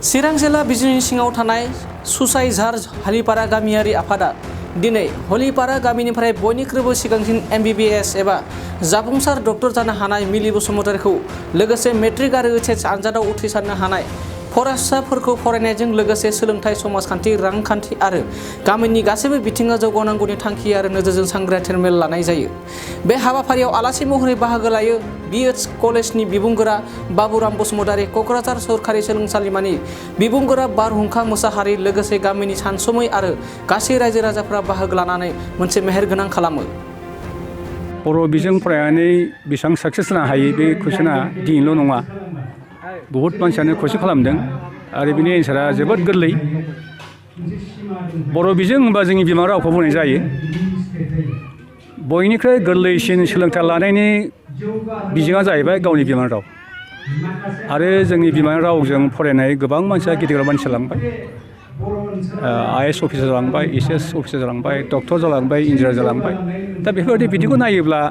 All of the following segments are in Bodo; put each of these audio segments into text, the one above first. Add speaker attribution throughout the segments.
Speaker 1: चिरां जिल्ला बिजिनि सिङाव थानाय सुसाइझार हलिपारा गामियारि आफादा दिनै हलिपारा गामिनिफ्राय बयनिख्रुइबो सिगांसिन MBBS एबा जाफुंसार डक्टर जानो हानाय मिलि बसुमतारीखौ लोगोसे मेट्रिक आरो HS आनजादाव उथ्रिसारनो हानाय फरायसाफोरखौ फरायनायजों लोगोसे सोलोंथाइ समाजखान्थि रांखान्थि आरो गामिनि गासैबो बिथिङाव जौगानांगौनि थांखि आरो नोजोरजों सांग्रांथि मेल लानाय जायो। बे हाबाफारियाव आलासि महरै बाहागो लायो BH कलेजनि बिबुंगोरा बाबुराम बसुमतारी, क'क्राझार सरकारि सोलोंसालिमानि बिबुंगोरा बारहुंखा मोसाहारि लोगोसे गामिनि सानसुमै आरो गासै रायजो राजाफोरा बाहागो लानानै मोनसे मेहेरगोनां खालामो।
Speaker 2: बर' बिजों फरायनानै बेसेबां साक्सेस जानो हायो बे कुइसना दिनैल' नङा। बहुत मानसियानो कुइसन खालामदों आरो बिनि एन्सारा जोबोद गोरलै। बर' बिजों होनबा जोंनि बिमा रावखौ बुंनाय जायो। बयनिख्रुइ गोरलैसिन सोलोंथाइ लानायनि बिजोङा जाहैबाय गावनि बिमा राव। आरो जोंनि बिमा रावजों फरायनाय गोबां मानसिया गिदिर मानसि जालांबाय। IAS अफिसार जालांबाय, HS अफिसार जालांबाय, डक्टर जालांबाय, इन्जिनियार जालांबाय। दा बेफोरबायदि बिदिखौ नायोब्ला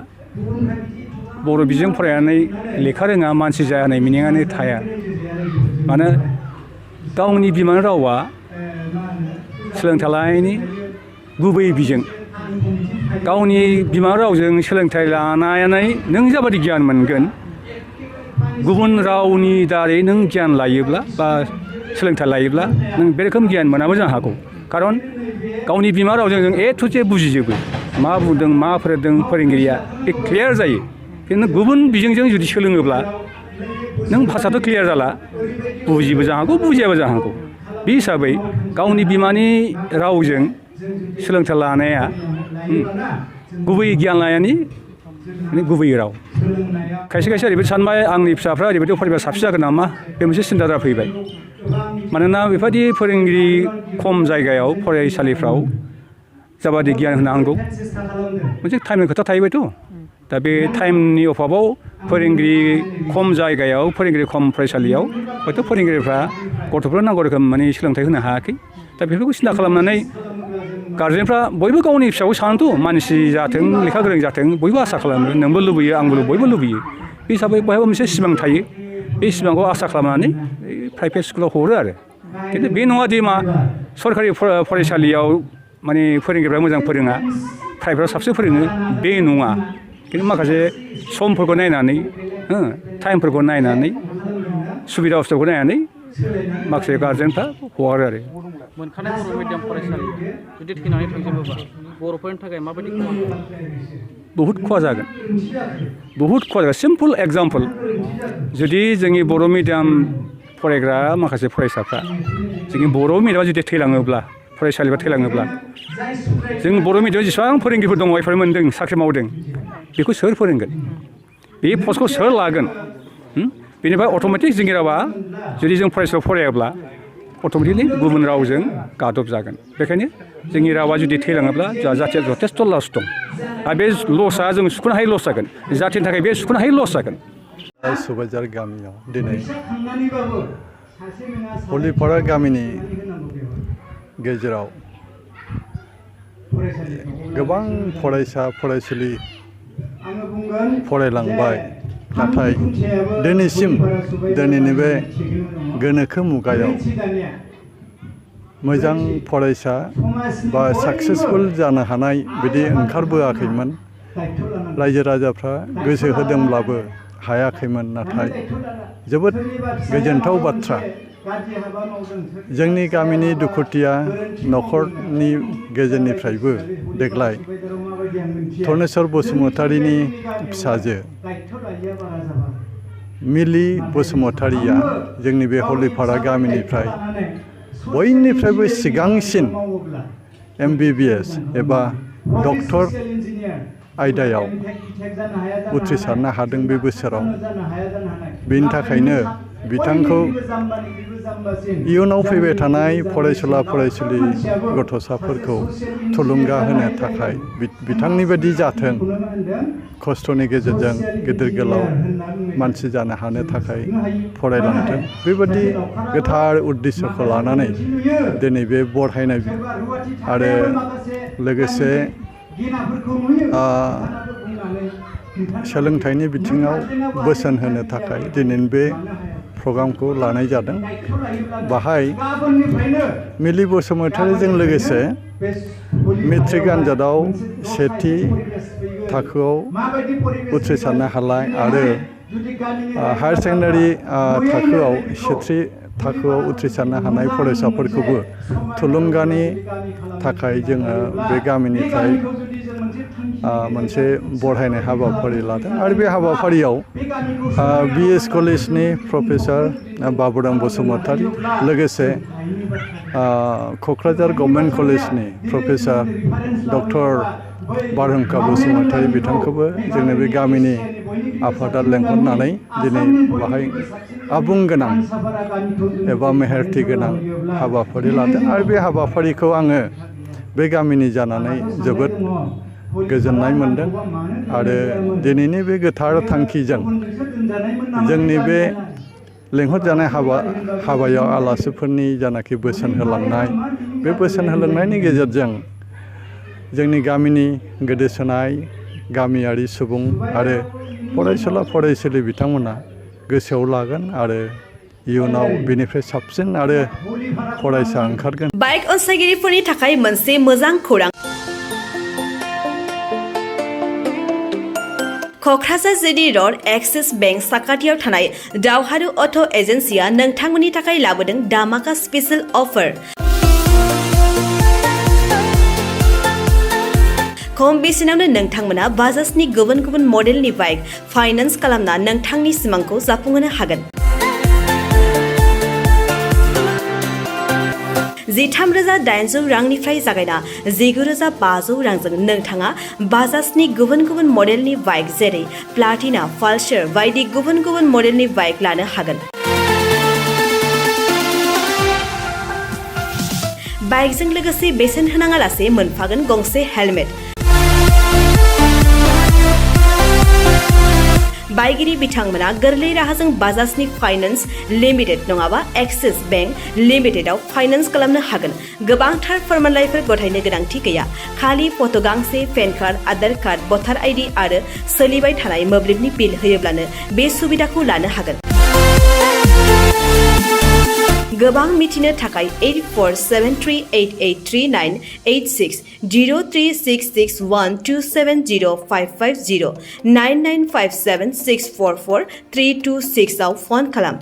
Speaker 2: बर' बिजों फरायनानै लेखा रोङा मानसि जाया होननाय मिनिङानो थाया। मानो गावनि बिमा रावा सोलोंथाइ लानायनि गुबै बिजों। गावनि बिमा रावजों सोलोंथाइ लानानै नों जाबादि गियान मोनगोन, गुबुन रावनि दारै नों गियान लायोब्ला बा सोलोंथाइ लायोब्ला नों बे रोखोम गियान मोनाबो जानो हागौ। खारन गावनि बिमा रावजों जों A to Z बुजिजोबो। मा बुंदों मा फोरोंदों फोरोंगिरिया बे क्लियार जायो। खिन्थु गुबुन बिजोंजों जुदि सोलोङोब्ला नों भाषाथ' क्लियार जाला, बुजिबो जानो हागौ बुजियाबो जानो हागौ। बे हिसाबै गावनि बिमानि रावजों सोलोंथाइ लानाया गुबै गियान लानायनि गुबै राव। खायसे खायसे ओरैबायदि सानबाय आंनि फिसाफ्रा ओरैबायदि फरायबा साबसिन जागोन नामा, बे मोनसे सिन्था जाफैबाय। मानोना बेबायदि फोरोंगिरि खम जायगायाव फरायसालिफ्राव जाबादि गियान होनो नांगौ मोनसे टाइमनि खोथा थाहैबायथ'। दा बे टाइमनि अभाबाव फोरोंगिरि खम जायगायाव फोरोंगिरि खम फरायसालियाव हयथ' फोरोंगिरिफ्रा गथ'फोरनो नांगौ रोखोम माने सोलोंथाइ होनो हायाखै। दा बेफोरखौ सिन्था खालामनानै गारजेनफ्रा बयबो गावनि फिसाखौ सानोथ' मानसि जाथों लेखा गोरों जाथों बयबो आसा खालामो। नोंबो लुबैयो आंबो बयबो लुबैयो। बे हिसाबै बयहाबो मोनसे सिमां थायो। बे सिमांखौ आसा खालामनानै प्राइभेट स्कुलाव हरो आरो। खिन्थु बे नङा दि मा सरकारि फरायसालियाव माने फोरोंगिरिफ्रा मोजां फोरोङा, प्राइभेटआव साबसिन फोरोङो बे नङा। खिन्थु माखासे समफोरखौ नायनानै टाइमफोरखौ नायनानै सुबिदा अबस्थाखौ नायनानै माखासे गारजेनफ्रा हगारो आरो।
Speaker 1: मोनखानाय बर' मिडियाम फरायसालि जुदि थैनानै थांजोबोबा बर'फोरनि थाखाय माबायदि खहा?
Speaker 2: बहुद खहा जागोन। बहुद खहा जागोन। सिम्पोल एग्जाम्पल, जुदि जोंनि बर' मिडियाम फरायग्रा माखासे फरायसाफ्रा जोंनि बर' मिडियामाव जुदि थैलाङोब्ला फरायसालिफ्रा थैलाङोब्ला जों बर' मिडियामाव जेसेबां फोरोंगिरिफोर दङ एफोर मोन्दों साख्रि मावदों बेखौ सोर फोरोंगोन? बे पस्टखौ सोर लागोन? बेनिफ्राय अट'मेटिक जोंनि रावा जुदि जों फरायसालियाव फरायाब्ला अट'मेटिकलि गुबुन रावजों गादब जागोन। बेखायनो जोंनि रावा जुदि थैलाङोब्ला जोंहा जाथिया जथेस्थ' लस दं। आरो बे लसआ जों सुख'नो हायै लस जागोन। जाथिनि थाखाय बे सुख'नो हायै लस जागोन।
Speaker 3: सुबाइझार गामियाव दिनै हलिपारा गामिनि गेजेराव गोबां फरायसा फरायसुलि फरायलांबाय। नाथाय दिनैसिम दिनैनि बे गोनोखो मुगायाव मोजां फरायसा बा साक्सेसफुल जानो हानाय बिदि ओंखारबोआखैमोन। रायजो राजाफ्रा गोसो होदोंब्लाबो हायाखैमोन। नाथाय जोबोद गोजोनथाव बाथ्रा, जोंनि गामिनि दुखुथिया न'खरनि गेजेरनिफ्रायबो देग्लाय धनेस्वर बसुमतारीनि फिसाजो मिलि बसुमतारीया जोंनि बे हलिपारा गामिनिफ्राय बयनिफ्रायबो सिगांसिन MBBS एबा डक्टर आयदायाव उथ्रिसारनो हादों बे बोसोराव। बेनि थाखायनो बिथांखौ इयुनाव फैबाय थानाय फरायसुला फरायसुलि गथ'साफोरखौ थुलुंगा होनो थाखाय बिथांनि बायदि जाथों, खस्थ'नि गेजेरजों गिदिर गोलाव मानसि जानो हानो थाखाय फरायलांथों, बेबायदि गोथार उद्देश्यखौ लानानै दिनै बे बरहायनाय आरो लोगोसे सोलोंथाइनि बिथिङाव बोसोन होनो थाखाय दिनैनि बे प्रग्रामखौ लानाय जादों। बाहाय मिलि बसुमतारीजों लोगोसे मेट्रिक आनजादाव सेथि थाखोआव उथ्रिसारनो हानाय आरो हायार सेकेन्डारि थाखोआव सेथि थाखोआव उथ्रिसारनो हानाय फरायसाफोरखौबो थुलुंगानि थाखाय जोङो बे गामिनिफ्राय मोनसे बरहायनाय हाबाफारि लादों आरो बे हाबाफारियाव BS कलेजनि प्रफेसर बाबुराम बसुमतारी लोगोसे क'क्राझार गभर्नमेन्ट कलेजनि प्रफेसर डक्टर बारहुंखा बसुमतारी बिथांखौबो जोंनि बे गामिनि आफादा लेंहरनानै दिनै बाहाय आबुं गोनां एबा मेहेरथि गोनां हाबाफारि लादों आरो बे हाबाफारिखौ आङो बे गामिनि जानानै जोबोद गोजोननाय मोनदों आरो दिनैनि बे गोथार थांखिजों जोंनि बे लेंहरजानाय हाबायाव आलासिफोरनि जानाखि बोसोन होलांनाय बे बोसोन होलांनायनि गेजेरजों जोंनि गामिनि गोदोसोनाय गामियारि सुबुं आरो फरायसुला फरायसुलि बिथांमोना गोसोआव लागोन आरो इयुनाव बेनिफ्राय साबसिन आरो फरायसा ओंखारगोन।
Speaker 4: बाइक अनसायगिरिफोरनि थाखाय मोनसे मोजां खौरां। Kokrajhar GD road axis bank साखाथियाव थानाय दावहारु अट' एजेन्सिया नोंथांमोननि थाखाय लाबोदों दामाका स्पेशेल अफार। खम बेसेनावनो नोंथांमोना बाजाजनि गुबुन गुबुन मडेलनि बाइक फाइनान्स खालामना नोंथांनि सिमांखौ जाफुंहोनो हागोन। 13,800 रांनिफ्राय जागायना 19,500 रांजों नोंथाङा बाजाजनि गुबुन गुबुन मडेलनि बाइक जेरै प्लाटिना, पालसार बायदि गुबुन गुबुन मडेलनि बाइक लानो हागोन। बाइकजों लोगोसे बेसेन होनाङालासे मोनफागोन गंसे हेलमेट। बाइगिरि बिथांमोना गोरलै राहाजों बाजाजनि फाइनान्स लिमिटेड नङाबा एक्सिस बेंक लिमिटेडआव फाइनान्स खालामनो हागोन। गोबांथार फोरमानलाइफोर गथायनो गोनांथि गैया। खालि फट' गांसे, पेन कार्ड, आधार कार्ड, भटार आइडि आरो सोलिबाय थानाय मोब्लिबनि बिल होयोब्लानो बे सुबिदाखौ लानो हागोन। गोबां मिथिनो थाखाय 8473883986 03661270550 9957644326 आव फन खालाम।